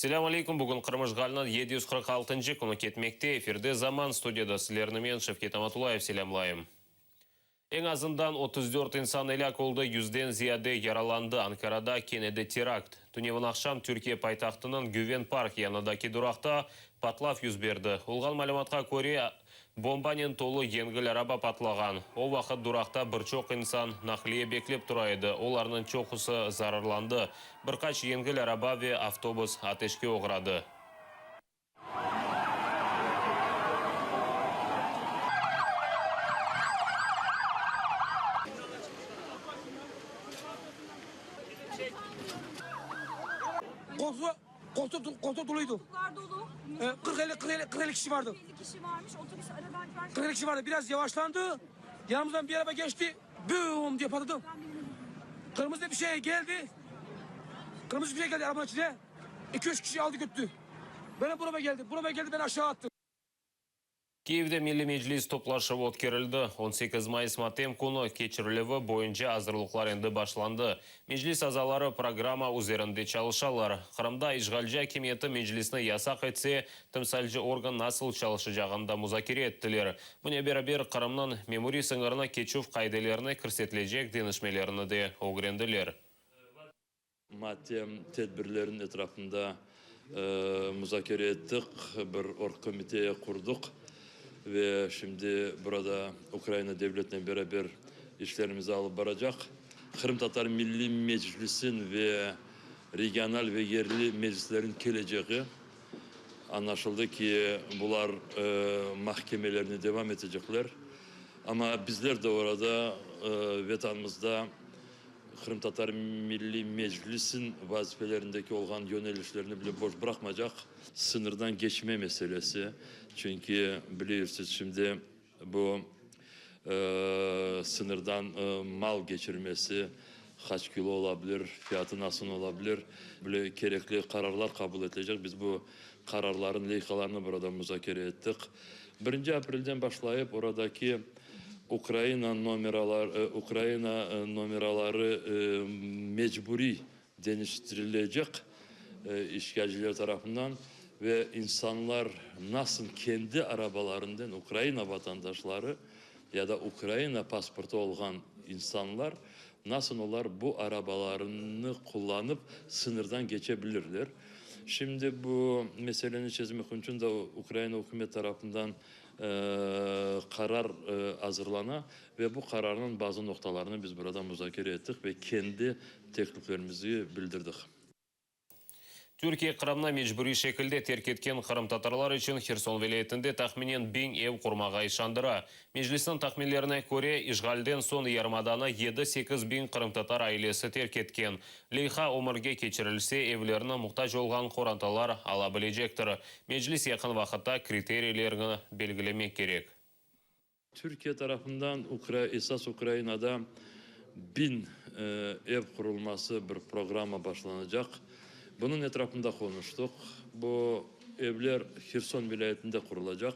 Selâm aleyküm, bugün Qırım işğaliniñ 746-ncı künü ketmekte. Efirde Zaman, studiyada sizlerni men, Şevket Amatullayev, selâmlayım. Eñ azından 34 insan elâk oldı, yüzden ziyade yaralandı. Ankarada kene de terakt. Tünevin aqşam Türkiye paytahtınıñ Güven Park yanındaki duraqta patlav yüz berdi. Olğan malümatqa köre, bombanen tolu yengil araba patlağan. O vaqıt duraqta bir çoq insan naqliye beklep tura edi, olarnıñ çoqusı zararlandı. Bir qaç yengil araba ve avtobus ateşke oğradı. Qoltuq, qoltuq, qoltuq tolu edi. Qoltuqlar dolu. 40 50 40 50 40 50 kişi vardı. 50 kişi varmış. Otobüs aradan 40 50 kişi vardı. Biraz yavaşlandı. Yanımızdan bir araba geçti. Bum diye patladı. Kırmızı bir şey geldi. Kırmızı bir şey geldi arabanın içine. 2-3 kişi aldı götürdü. Benim burama geldi. Burama geldi beni aşağı attı. Kiyevde Milliy Meclis toplaşuvı ötkerildi. 18 mayıs matem künü keçirilüvi boyunca azırlıqlar endi başlandı. Meclis azaları programma üzerinde çalışalar. Qırımda işğalci akimiyeti Meclisni yasaq etse, timsalci organ nasıl çalışacağını da muzakere ettiler. Bunen beraber, Qırımnıñ memuriy sıñırını keçüv qaidelerine kirsetilecek deñişmelerni de ögrendiler. Matem tedbirleriniñ etrafında muzakere ettik, bir orgkomite qurdıq ve şimdi burada Ukraina devletinen beraber işlerimizi alıp baracaq. Qırımtatar Milliy Meclisin ve regional ve yerli meclislerin kelecegi añlaşıldı ki, bular mahkemelerni devam etecekler. Amma bizler de orada Vetanımızda Qırımtatar Milliy Meclisin vazifelerindeki olğan yönelişlerni bile boş bıraqmacaq. Sıñırdan keçme meselesi, çünki bileyursiz, şimdi bu sıñırdan mal keçirmesi qaç kilo ola bilir, fiyatı nasıl ola bilir, bile kerekli qararlar qabul etilecek. Biz bu qararların leyhalarını burada muzakere ettik. Birinci aprelden başlayıp oradaki Ukraina nomeralar Ukraina nomeraları mecburiy deñiştirilecek işğalciler tarafından ve insanlar nasıl kendi arabalarından Ukraina vatandaşları ya da Ukraina pasportı olğan insanlar nasıl olar bu arabalarını qullanıp sıñırdan keçe bilirler. Şimdi bu meseleni çezmek içün de Ukraina ükümet tarafından qarar azırlana ve bu qararnıñ bazı noqtalarını biz burada muzakere ettik ve kendi tekliflerimizi bildirdik. Türkiye Qırımnı mecburiy şekilde terk etken qırımtatarlar içün Herson vilâyetinde tahminen 1000 ev qurmağa işandıra. Meclisniñ tahminlerine köre, işğalden soñ yarımadanı yedi-sekiz biñ qırımtatar ailesi terk etken. Leyha ömürge keçirilse, evlerni muhtac olğan qorantalar ala bilecektir. Meclis yaqın vaqıtta kriteriylerni belgilemek kerek. Türkiye tarafından esas Ukrainada biñ ev qurulması bir programma başlanacaq. Bunıñ etrafında qonuştıq. Bu evler Herson vilâyetinde qurulacaq.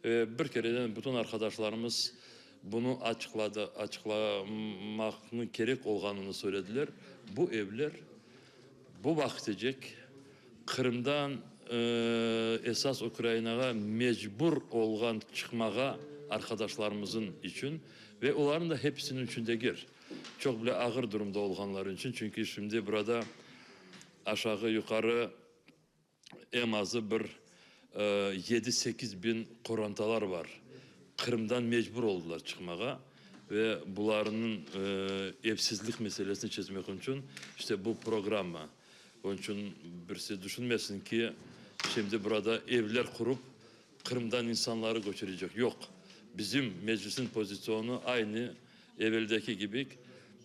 Bir kereden bütün arqadaşlarımız bunı açıqladı, açıqlamaqnıñ kerek olğanını söylediler. Bu evler bu vaqıtecek Qırımdan esas Ukrainağa mecbur olğan çıqmağa arqadaşlarımızın içün ve olarnıñ da hepisiniñ içün degil, çoq bile ağır durumda olğanları içün, çünki şimdi burada aşağı-yuqarı eñ azı bir yedi-sekiz biñ qorantalar bar, Qırımdan mecbur oldılar çıqmağa ve bularnıñ evsizlik meselesini çezmek içün işte bu programma. Onıñ içün birisi düşünmesin ki, şimdi burada evler qurıp, Qırımdan insanları köçürecek. Yoq, bizim Meclisniñ pozitsionı aynı eveldeki kibi,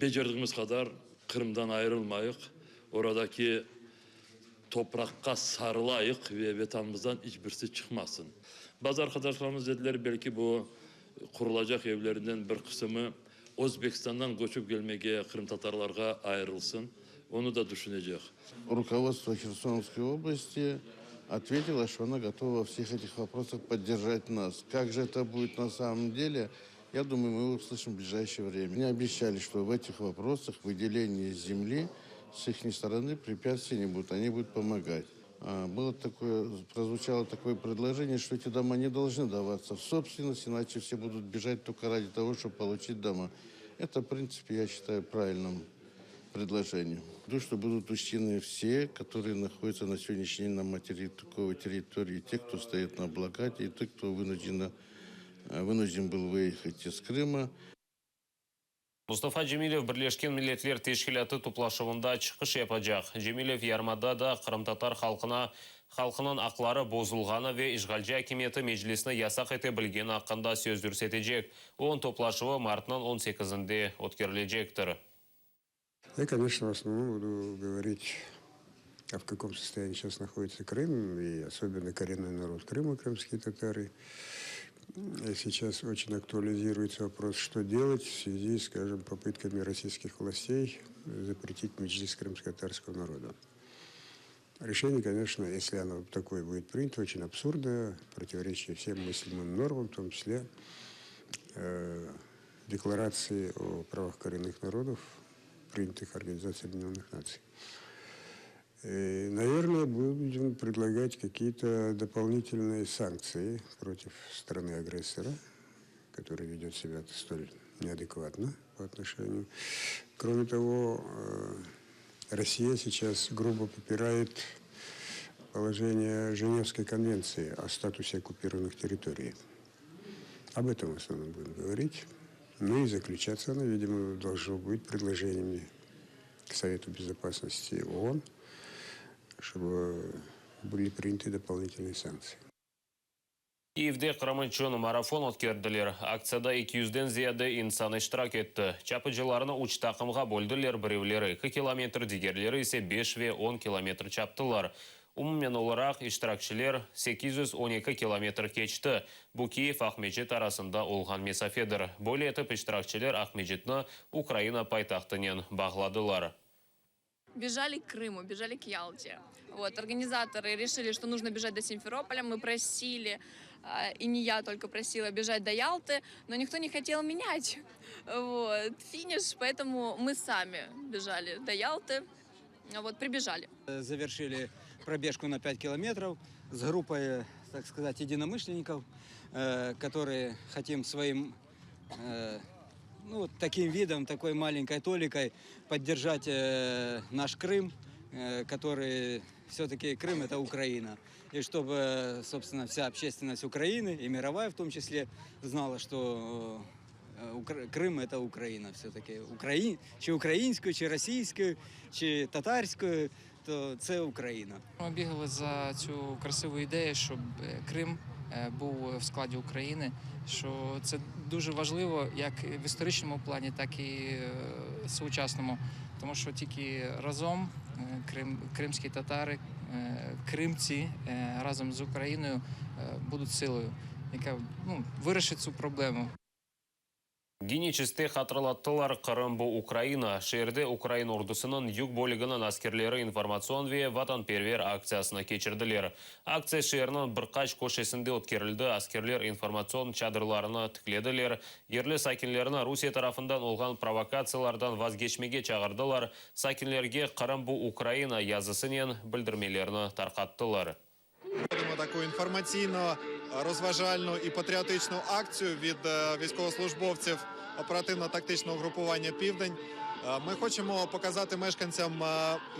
becerdigimiz qadar Qırımdan ayırılmayıq, oradaki topraqqa sarılayıq ve Vetanımızdan iç birisi çıqmasın. Bazı arqadaşlarımız dediler, belki bu qurulacaq evlerinden bir qısımı Özbekistandan köçip kelmege qırımtatarlarğa ayırılsın, onı da düşünecek. Rukovodstvo Херсонской области ответило, что она готова во всех этих вопросах поддержать нас. Как же это будет на самом деле, я думаю, мы услышим в ближайшее время. Они обещали, что в этих вопросах выделения земли с их стороны препятствий не будет, они будут помогать. Было такое, прозвучало такое предложение, что эти дома не должны даваться в собственность, иначе все будут бежать только ради того, чтобы получить дома. Это, в принципе, я считаю правильным предложением. То, что будут учтены все, которые находятся на сегодняшний день на материковой территории, те, кто стоит на блокаде, и те, кто вынужден, вынужден был выехать из Крыма. Mustafa Cemilev Birleşken Milletler Teşkilâtı toplaşuvında çıqış yapacaq. Cemilev yarımadada qırımtatar halqına halqınıñ aqları bozulğanı ve işğalci akimiyeti Meclisni yasaq ete bilgeni aqqında söz yürsetecek. OON toplaşuvı martnıñ 18-inde ötkerilecektir. Я, конечно, в основном буду говорить, а в каком состоянии сейчас находится Крым, и особенно коренной народ Крыма, крымские татары. И сейчас очень актуализируется вопрос, что делать в связи, скажем, попытками российских властей запретить Меджлис крымско-татарского народа. Решение, конечно, если оно такое будет принято, очень абсурдное, противоречие всем мыслимым нормам, в том числе Декларации о правах коренных народов, принятых Организацией Объединенных Наций. И, наверное, будем предлагать какие-то дополнительные санкции против страны-агрессора, которая ведет себя столь неадекватно по отношению. Кроме того, Россия сейчас грубо попирает положение Женевской конвенции о статусе оккупированных территорий. Об этом в основном будем говорить. Ну и заключаться она, видимо, должно быть предложениями к Совету Безопасности ООН, чтобы были приняты дополнительные санкции. Kyivde Qırım içün marafon ötkerdiler. Aktsiyada 200-den ziyade insan iştirak etti. Çapıcılarnı üç taqımğa böldüler, birevleri 2 kilometr, digerleri ise 5 ve 10 kilometr çaptılar. Umumen olaraq iştirakçiler 812 kilometr keçti. Bu Kyiv, Aqmescit arasında olğan mesafedir. Böyle etip iştirakçiler Aqmescitni Ukraina paytahtınen bağladılar. Бежали к Крыму, бежали к Ялте. Вот, организаторы решили, что нужно бежать до Симферополя. Мы просили, и не я только просила бежать до Ялты, но никто не хотел менять вот, финиш, поэтому мы сами бежали до Ялты. Вот, прибежали. Завершили пробежку на 5 километров с группой, так сказать, единомышленников, которые хотим своим ну, вот таким видом, такой маленькой толикой поддержать наш Крым, который все-таки Крым это Украина. И чтобы, собственно, вся общественность Украины, и мировая в том числе, знала, что Крым это Украина все-таки. Украї... Чи українською, чи російською, чи татарською, то це Україна. Ми бігали за цю красиву ідею, щоб Крим був в складі України. Що це дуже важливо як в історичному плані, так і сучасному. Тому що тільки разом Крим, кримські татари, кримці разом з Україною будуть силою, яка ну, вирішить цю проблему. Geniçeskte hatırlattılar Qırım bu Ukraina. Şeerde ukrain ordusınıñ yug bölüginiñ askerleri informatsion ve vatanperver aktsiyasını keçirdiler. Aktsiya şeerniñ bir qaç köşesinde ötkerildi. Askerler informatsion çadırlarını tiklediler. Yerli sakinlerini Rusiye tarafından olğan provokatsiyalardan vazgeçmege çağırdılar. Sakinlerge Qırım bu Ukraina yazısınen bildirmelerni tarqattılar. Проводимо таку інформаційно розважальну і патріотичну акцію від військовослужбовців оперативно-тактичного угрупування Південь. Ми хочемо показати мешканцям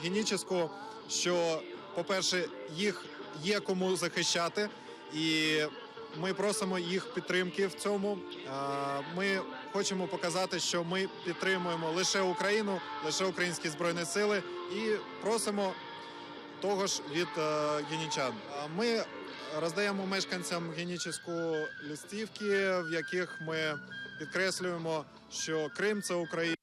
Генічеську, що, по-перше, їх є кому захищати, і ми просимо їх підтримки в цьому. Ми хочемо показати, що ми підтримуємо лише Україну, лише українські збройні сили, і просимо того ж від генічан. Ми роздаємо мешканцям Генічеську листівки, в яких ми підкреслюємо, що Крим це Україна.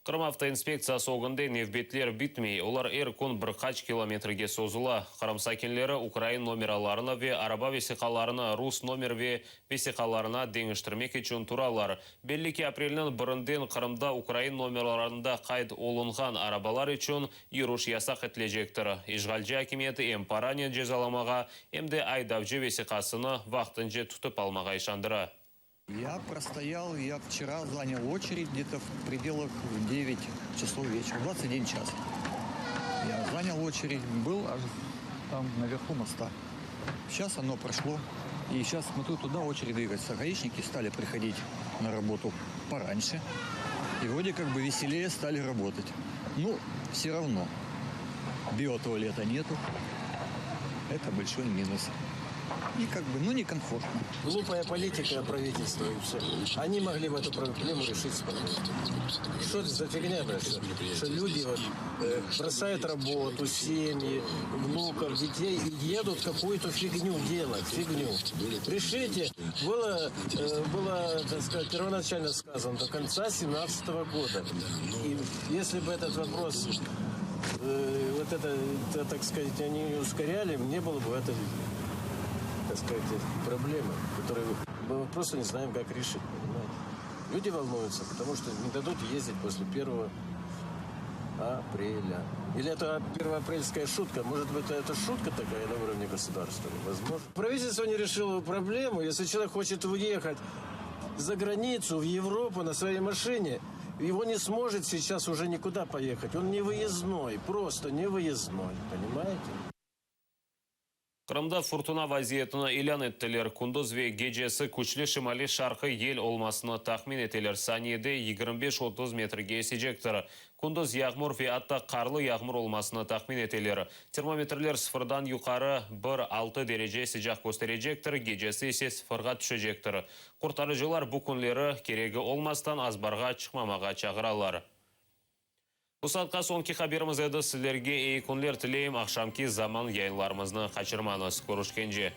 Qırım avtoinspektsiyası ögünde nevbetler bitmey. Olar er kün bir qaç kilometrge sozula. Qırım sakinleri ukrain nomeralarını ve araba vesiqalarını rus nomer ve vesiqalarına deñiştirmek içün turalar. Belli ki aprelniñ birinden Qırımda ukrain nomeralarında qayd olunğan arabalar içün yürüş yasaq etilecektir. İşğalci akimiyeti em paranen cezalamağa, em de aydavcı vesiqasını vaqtınca tutıp almağa işandıra. Я простоял, я вчера занял очередь где-то в пределах в 9 часов вечера, 21 час. Я занял очередь, был аж там наверху моста. Сейчас оно прошло. И сейчас смотрю, туда очередь двигается. Гаишники стали приходить на работу пораньше. И вроде как бы веселее стали работать. Ну, все равно. Биотуалета нету. Это большой минус. И как бы, ну, некомфортно. Глупая политика правительства и все. Они могли бы эту проблему решить спокойно. Что это за фигня, блядь, что, что люди вот, э, бросают работу, семьи, внуков, детей и едут какую-то фигню делать, фигню. Решите, было, э, было, так сказать, первоначально сказано, до конца 2017 года. И если бы этот вопрос, э, вот это, это, так сказать, они не ускоряли, не было бы этой так сказать, проблемы, которые мы просто не знаем, как решить, понимаете? Люди волнуются, потому что не дадут ездить после 1 апреля. Или это первоапрельская шутка? Может быть, это шутка такая на уровне государства? Возможно. Правительство не решило проблему. Если человек хочет уехать за границу, в Европу на своей машине, его не сможет сейчас уже никуда поехать. Он не выездной, просто не выездной, понимаете? Qırımda furtuna vaziyetini ilân ettiler. Kündüz ve gecesi küçlü şimaliy-şarqiy yel olmasını tahmin eteler. Saniyede 25-30 metrge esecektir. Kündüz yağmur ve atta qarlı yağmur olmasını tahmin eteler. Termometrler sıfırdan yuqarı 1-6 derece sıcaq kösterecektir, gecesi ise sıfırğa tüşecektir. Qurtarıcılar bu künleri keregi olmasdan azbarğa çıqmamağa çağıralar. Bu saatqa soñki haberimiz edi. Sizlerge eyi künler tileyim. Aqşamki Zaman yayınlarımıznı qaçırmañız. Körüşkence.